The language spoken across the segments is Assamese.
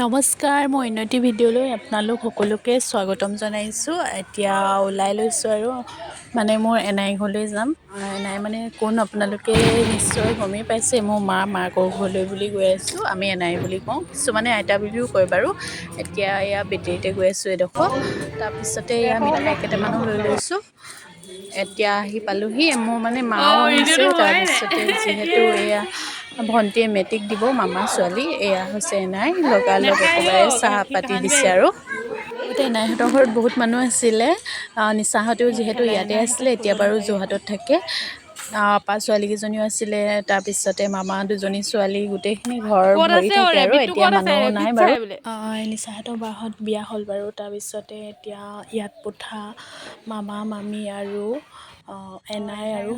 নমস্কাৰ, মই অন্য এটি ভিডিঅ'লৈ আপোনালোক সকলোকে স্বাগতম জনাইছোঁ। এতিয়া ওলাই লৈছোঁ আৰু মানে মোৰ এনাই ঘৰলৈ যাম। এনাই মানে কোন আপোনালোকে নিশ্চয় গমেই পাইছে, মোৰ মা মাকৰ ঘৰলৈ বুলি গৈ আছোঁ। আমি এনাই বুলি কওঁ, কিছুমানে আইতা বুলিও কয় বাৰু। এতিয়া এয়া বেটেৰীতে গৈ আছোঁ এডোখৰ। তাৰপিছতে এয়া মিঠাই কেইটামানো লৈ লৈছোঁ। এতিয়া আহি পালোহি, মোৰ মানে মাও আহিছে। তাৰপিছতে যিহেতু এয়া ভণ্টিয়ে মেট্ৰিক দিব, মামা ছোৱালী, এয়া হৈছে এনাই, লগালগ একেবাৰে চাহ পাতি দিছে। আৰু আগতে এনাইহঁতৰ ঘৰত বহুত মানুহ আছিলে। নিচাহঁতেও যিহেতু ইয়াতে আছিলে, এতিয়া বাৰু যোৰহাটত থাকে। আপা ছোৱালীকেইজনীও আছিলে, তাৰপিছতে মামা দুজনী ছোৱালী, গোটেইখিনি ঘৰ ভৰি থাকে আৰু। এতিয়া মানুহ নাই বাৰু। নিচাহঁতৰ বাহঁত বিয়া হ'ল বাৰু। তাৰপিছতে এতিয়া ইয়াত পুঠা মামা মামী আৰু এনাই আৰু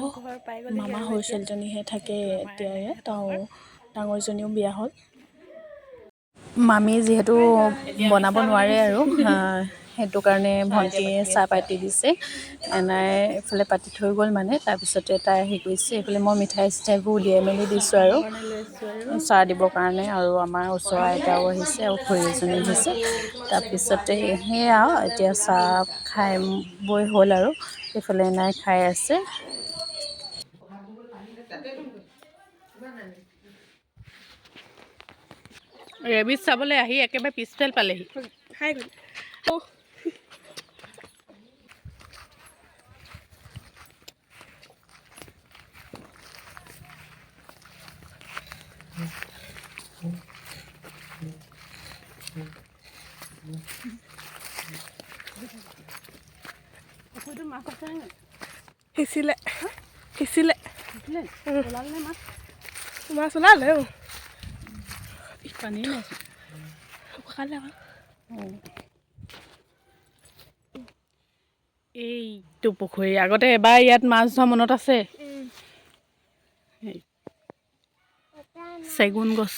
মামা সৰু ছোৱালীজনীহে থাকে এতিয়া ইয়াত, আৰু ডাঙৰজনীও বিয়া হ'ল। মামী যিহেতু বনাব নোৱাৰে আৰু সেইটো কাৰণে ভণ্টিয়ে চাহ পাতি দিছে। এনাই এইফালে পাতি থৈ গ'ল মানে, তাৰপিছতে তাই আহি গৈছে। এইফালে মই মিঠাই চিঠাইবোৰ উলিয়াই মেলি দিছোঁ আৰু চাহ দিবৰ কাৰণে। আৰু আমাৰ ওচৰৰ আইতাও আহিছে আৰু খুৰী এজনী আহিছে। তাৰপিছতে সেয়া এতিয়া চাহ খাই বৈ হ'ল আৰু এইফালে এনাই খাই আছে। ৰেবিচ চাবলৈ আহি একেবাৰে পিছফাল পালেহি। খাই গ'ল। সিঁচিলে সিঁচিলে, মাছ ওলালে। পানী নাই। খালে। এইটো পুখুৰী, আগতে এবাৰ ইয়াত মাছ ধৰা মনত আছে। চেগুন গছ।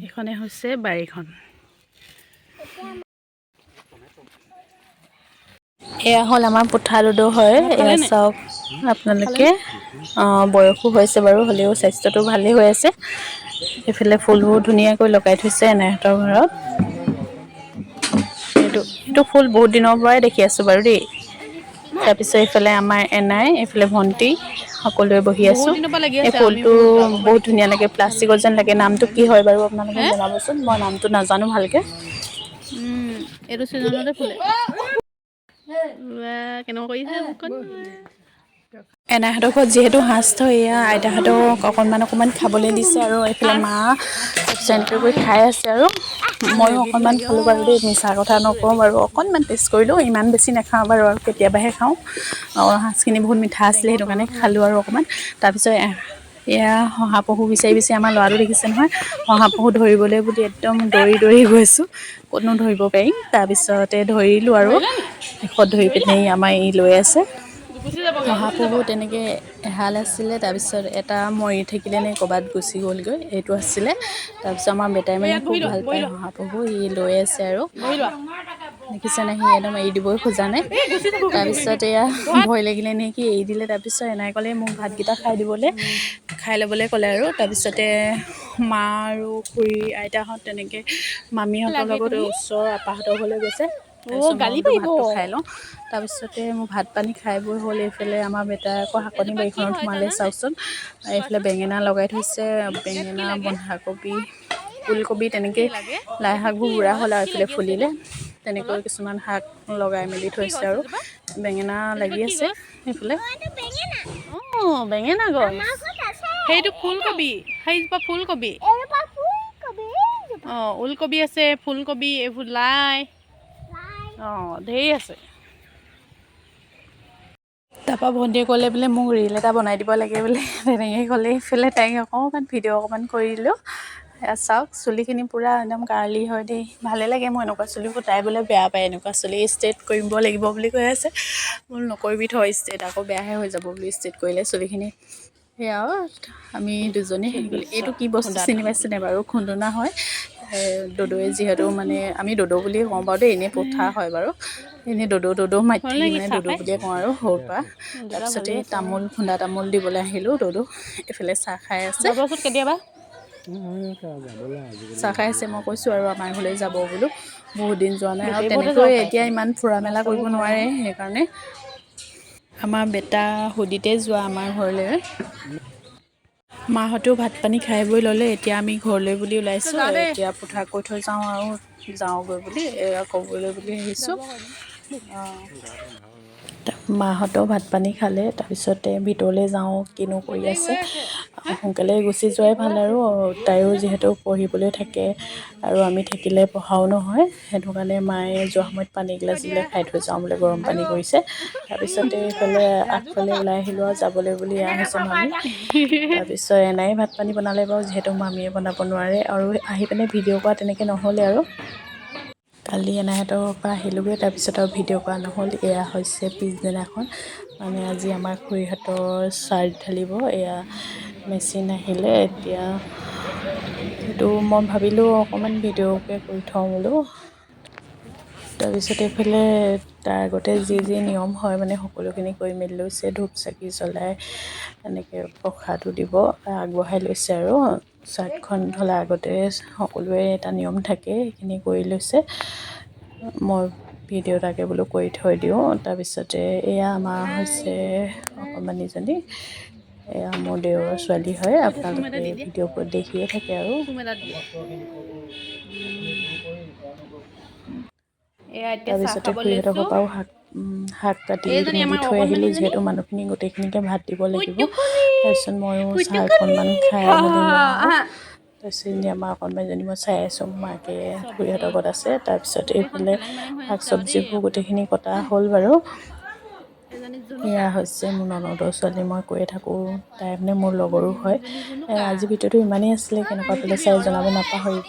এইখনে হৈছে বাৰীখন। এয়া হ'ল আমাৰ পুঠা দুদু হয়। এয়া চাওক আপোনালোকে, বয়সো হৈছে বাৰু, হ'লেও স্বাস্থ্যটো ভালেই হৈ আছে। এইফালে ফুলবোৰ ধুনীয়াকৈ লগাই থৈছে এনাইহঁতৰ ঘৰত। এইটো ফুল বহুত দিনৰ পৰাই দেখি আছোঁ বাৰু দেই। তাৰপিছত এইফালে আমাৰ এনাই, এইফালে ভণ্টি, সকলোৱে বহি আছোঁ। এই ফুলটো বহুত ধুনীয়া লাগে, প্লাষ্টিকৰ যেন লাগে। নামটো কি হয় বাৰু আপোনালোকে জনাবচোন, মই নামটো নাজানো ভালকৈ। এইটো ছিজনতে ফুলে। কেনেকুৱা কৰিছে? এনাইহঁতৰ ঘৰত যিহেতু সাঁজ থয়, এয়া আইতাহঁতক অকণমান অকণমান খাবলৈ দিছে। আৰু এইফালে মা তাৰপিছত এনেকৈ কৰি খাই আছে। আৰু ময়ো অকণমান খালোঁ বাৰু দেই, মিছা কথা নকওঁ বাৰু। অকণমান টেষ্ট কৰিলোঁ, ইমান বেছি নাখাওঁ বাৰু, আৰু কেতিয়াবাহে খাওঁ। সাঁজখিনি বহুত মিঠা আছিলে, সেইটো কাৰণে খালোঁ আৰু অকণমান। তাৰপিছত এয়া শহাপহু বিচাৰি বিচাৰি আমাৰ ল'ৰাটো দেখিছে নহয়, শহাপহু ধৰিবলৈ বুলি একদম দৌৰি দৌৰি গৈছোঁ, ক'তনো ধৰিব পাৰিম। তাৰপিছতে ধৰিলোঁ আৰু শেষত ধৰি পিনে আমাৰ ই লৈ আছে। শহাপহু তেনেকৈ এহাল আছিলে, তাৰপিছত এটা মৰি থাকিলে নে ক'ৰবাত গুচি গ'লগৈ, এইটো আছিলে। তাৰপিছত আমাৰ বেটাই মানে খুব ভাল পায় শহাপহু, সি লৈ আছে। আৰু দেখিছেনে, সি একদম এৰি দিবই খোজা নাই। তাৰপিছত এয়া ভয় লাগিলে নে কি এৰি দিলে। তাৰপিছত এনাই ক'লে মোক ভাতকেইটা খাই দিবলৈ, খাই ল'বলৈ ক'লে। আৰু তাৰপিছতে মা আৰু খুৰী আইতাহঁত তেনেকৈ মামীহঁতৰ লগত ওচৰৰ আপাহঁতৰ ঘৰলৈ গৈছে। গালি পাৰিব। ভাতটো খাই লওঁ। তাৰপিছতে মোৰ ভাত পানী খাই বৈ হ'ল। এইফালে আমাৰ বেটাই আকৌ শাকনি বাৰীখনত সোমালে, চাওকচোন। এইফালে বেঙেনা লগাই থৈছে, বেঙেনা, বন্ধাকবি, ওলকবি, তেনেকৈ লাই শাকবোৰ বুঢ়া হ'ল আৰু এইফালে ফুলিলে। তেনেকৈ কিছুমান শাক লগাই মেলি থৈছে আৰু বেঙেনা লাগি আছে সেইফালে। অঁ, বেঙেনা গছ সেইটো, ফুলকবি সেইজোপা, ফুলকবি। অঁ, ওলকবি আছে, ফুলকবি, এইবোৰ লাই, অঁ, ঢেৰ আছে। তাৰপৰা ভণ্টিয়ে ক'লে বোলে মোক ৰীল এটা বনাই দিব লাগে বোলে, তেনেকৈ ক'লে। এইফালে তাইক অকণমান ভিডিঅ' অকণমান কৰি দিলোঁ। এয়া চাওক, চুলিখিনি পূৰা একদম কাৰ্লি হয় দেই, ভালে লাগে মোৰ এনেকুৱা চুলিবোৰ। তাই বোলে বেয়া পায় এনেকুৱা চুলি, ষ্ট্ৰেইট কৰিব লাগিব বুলি কৈ আছে। বোলো নকৰিবি থ ষ্ট্ৰেইট, আকৌ বেয়াহে হৈ যাব বুলি ষ্ট্ৰেইট কৰিলে চুলিখিনি। সেয়া আমি দুজনী হেৰি কৰিলোঁ। এইটো কি বস্তু চিনি পাইছেনে বাৰু? খুন্দুনা হয়। দদৌয়ে যিহেতু মানে আমি দদৌ বুলিয়ে কওঁ বাৰু দেই, এনেই পঠা হয় বাৰু, এনেই দদৌ দদৌ মাতি থাকি মানে দদৌ বুলিয়ে কওঁ আৰু সৰুৰ পৰা। তাৰপিছতে তামোল, খুন্দা তামোল দিবলৈ আহিলোঁ দদৌ। এইফালে চাহ খাই আছে। যাবচোন কেতিয়াবা। চাহ খাই আছে। মই কৈছোঁ আৰু আমাৰ ঘৰলৈ যাব বোলো, বহুত দিন যোৱা নাই আৰু তেনেকৈ এতিয়া ইমান ফুৰা মেলা কৰিব নোৱাৰে, সেইকাৰণে। আমাৰ বেটা সুদিতে যোৱা আমাৰ ঘৰলৈ। মাহঁতেও ভাত পানী খাই বৈ ল'লে। এতিয়া আমি ঘৰলৈ বুলি ওলাইছোঁ। এতিয়া পথাৰ কৈ থৈ যাওঁ আৰু যাওঁগৈ বুলি এয়া ক'বলৈ বুলি আহিছোঁ। মাহঁতেও ভাত পানী খালে। তাৰপিছতে ভিতৰলৈ যাওঁ, কিনো কৰি আছে। সোনকালে গুচি যোৱাই ভাল আৰু তাইও যিহেতু পঢ়িবলৈ থাকে আৰু আমি থাকিলে পঢ়াও নহয়। সেইটো কাৰণে মায়ে যোৱা সময়ত পানী এগিলাচ দিলে, খাই থৈ যাওঁ বোলে, গৰম পানী কৰিছে। তাৰপিছতে এইফালে আগফালে ওলাই আহিলোঁ আৰু যাবলৈ বুলি। এয়া হৈছে মামী। তাৰপিছত এনাই ভাত পানী বনালে বাৰু, যিহেতু মামীয়ে বনাব নোৱাৰে। আৰু আহি পিনে ভিডিঅ' কৰা তেনেকৈ নহ'লে আৰু কালি এনাইহঁতৰ পৰা আহিলোঁগৈ, তাৰপিছত আৰু ভিডিঅ' কৰা নহ'ল। এয়া হৈছে পিছদিনাখন, মানে আজি আমাৰ খুৰীহঁতৰ চাৰ্ট ঢালিব। এয়া মেচিন আহিলে। এতিয়া সেইটো মই ভাবিলোঁ অকণমান ভিডিঅ'কে কৰি থওঁ বোলো। তাৰপিছত এইফালে তাৰ আগতে যি যি নিয়ম হয়, মানে সকলোখিনি কৰি মেলি লৈছে। ধূপ চাকি জ্বলাই এনেকৈ প্ৰসাদো দিব আগবঢ়াই লৈছে। আৰু চাৰ্টখন ঢলাৰ আগতে সকলোৰে এটা নিয়ম থাকে, সেইখিনি কৰি লৈছে। মই ভিডিঅ' এটাকে বোলো কৰি থৈ দিওঁ। তাৰপিছতে এয়া আমাৰ হৈছে অকণমানিজনী, এয়া মোৰ দেউৰৰ ছোৱালী হয়। আপোনালোকে ভিডিঅ'বোৰ দেখিয়ে থাকে আৰু। এয়া এতিয়া চাহ তাৰপিছতে খাব খুৰীহঁতৰ লৈছোঁ। ঘৰৰ পৰাও শাক শাক কাটি এইজনী মেলি আমাৰ থৈ আহিলোঁ, অকণমানিজনী। যিহেতু মানুহখিনি গোটেইখিনিকে ভাত দিব লাগিব। পুতুকলি। তাৰপিছত ময়ো চাহ পুতুকলি। অকণমান খাই মেলি লওঁ আৰু। আহা। তাৰপিছত এনেই আমাৰ অকণমানিজনী মই চাই আছোঁ, মাকে খুৰীহঁতৰ ঘৰত আছে। তাৰপিছত এইফালে শাক চব্জিবোৰ গোটেইখিনি কটা হ'ল বাৰু। এজনী জুনুকা। এয়া হৈছে মোৰ ননদৰ ছোৱালী, মই কৈয়ে থাকোঁ, তাই মানে মোৰ লগৰো হয়। জুনুকা। আজি ভিডিঅ'টো ইমানেই আছিলে। কেনেকুৱা পালে চাই জনাব নাপাহৰিব।